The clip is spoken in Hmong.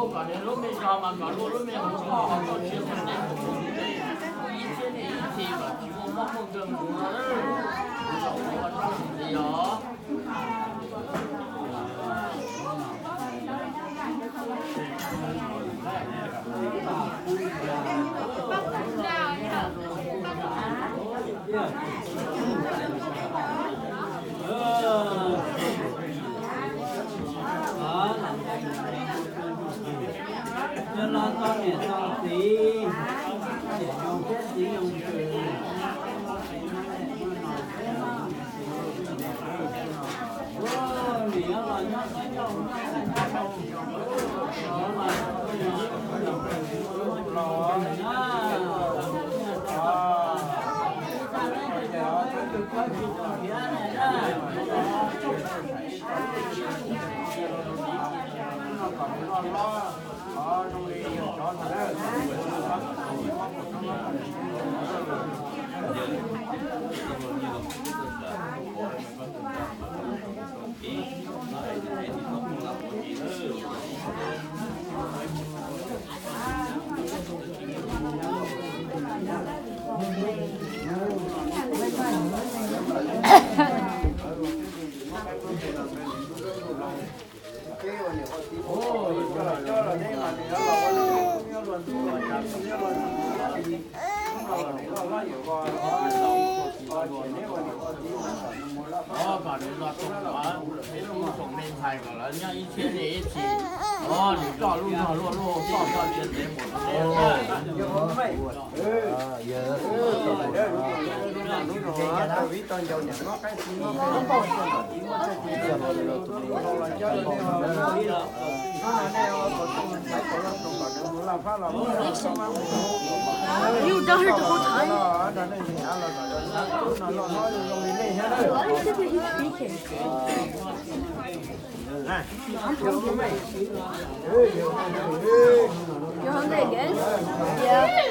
Kom nws lub me zog mas kom luaj lub me hauv koj hauv koj tsis muaj ntev mus mus li, ib txhiab niaj ib txhis kom tsis muaj mob muaj nkeeg mus no, kuv zam ua tsaug ntxiv os. Yog los tau niam tau txiv, niam zoo thiab txiv zoo kawg. Niam los nyob sib nrau, Kom nws los tau lub me ntxhais kom lawv nyob ib txhiab niaj ib txhis, nws coj lub zog luaj luaj txoj coj txiav txev mus rau neb. You done her the whole time? You hungry again? Yeah.